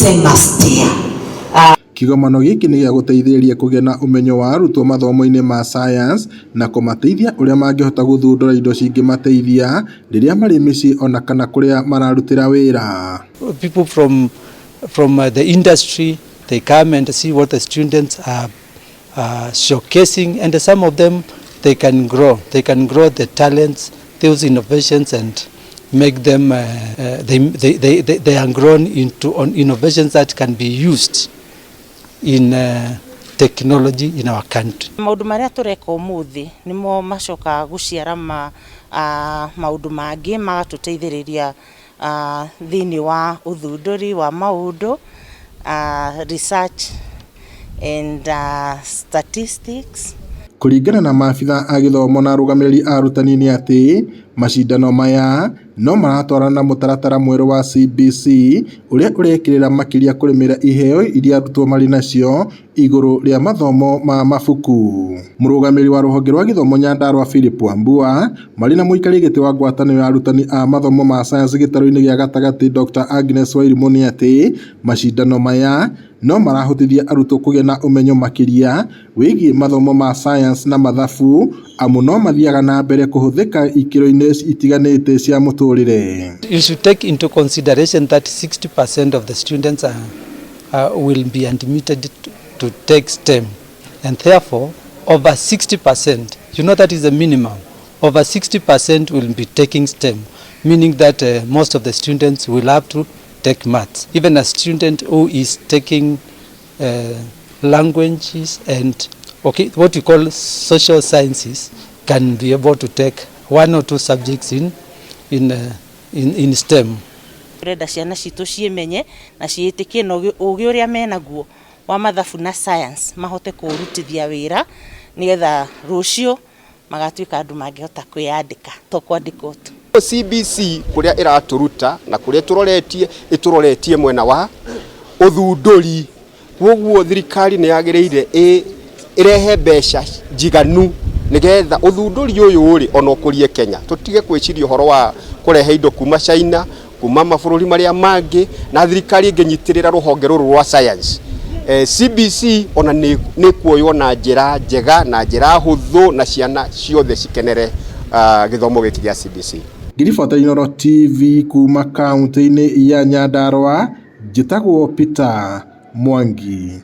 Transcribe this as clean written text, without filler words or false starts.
Same Kĩgomano gĩkĩ nĩ gĩa gũteithĩrĩria kũgĩa na ũmenyo wa arutwo mathomo-inĩ ma sayansi na kũmateithia ũrĩa mangĩhota gũthundũra indo cingĩmateithia rĩrĩa marĩ mĩciĩ ona kana kũrĩa mararutĩra wĩra. People from the industry, they come and see what the students are showcasing, and some of them, they can grow the talents, those innovations, and make them they are grown into on innovations that can be used in technology in our country. Maũndũ marĩa tũreka ũmũthĩ nĩmo macokaga gũciara maũndũ mangĩ magatũteithĩrĩria thĩinĩ wa ũthundũri wa maũndũ, research and statistics. Kũringana na maabitha a gĩthomo na arũgamĩrĩri a arutani nĩ atĩ macindano maya no maratwarana na mũtaratara mwerũ wa CBC ũrĩa ũrekĩrĩra makĩria kũrĩmĩra iheo iria arutwo marĩ nacio igũrũ rĩa mathomo ma mabuku. Mũrũgamĩrĩri wa rũhonge rwa gĩthomo Nyandarua Philip Wambua marĩ na mũikarĩri gĩtĩ wa ngwatanĩro ya arutani a mathomo ma sayansi gĩtarũ-inĩ gĩa gatagatĩ Dr. Agnes Wairimũ nĩ atĩ macindano maya no marahotithia arutwo kũgĩa na ũmenyo makĩria wĩgiĩ mathomo ma sayansi na mathabu amu no mathiaga na mbere kũhũthĩka ikĩro-inĩ itiganĩte cia mũtũrĩre. You should take into consideration that 60% of the students will be admitted to take STEM, and therefore over 60%, that is the minimum, over 60% will be taking STEM, meaning that most of the students will have to take maths. Even a student who is taking languages and, okay, what you call social sciences can be able to take one or two subjects in STEM. Turenda ciana citũ ciĩmenye na ciĩtĩkie na ũgĩ ũrĩa menaguo wa mathabu na science mahote kũũrutithia wĩra nĩgetha rũciũ magatuĩka andũ mangĩhota kwĩyandĩka to kwandĩkwo tu. CBC kuria ĩratũruta na kuria tũroretie ĩtũroretie mwena wa ũthundũri, koguo thirikari nĩ yagĩrĩire ĩrehe mbeca njiganu nigetha ũthundũri ũyũ rĩ ona ũkũrie Kenya, tũtige gwĩciria ũhoro wa kũrehe indo kuma China, kuma mabũrũri marĩa mangĩ, na thirikari ĩngĩnyitĩrĩra rũhonge rũrũ rwa science, CBC ona nĩ kuoywo na njĩra njega na njĩra hũthũ na ciana ciothe cikenere gĩthomo gĩkĩ gĩa CBC. Ngĩribota Inooro TV kuma kaunti-inĩ ya Nyandarua, njĩtagwo Peter Mwangi.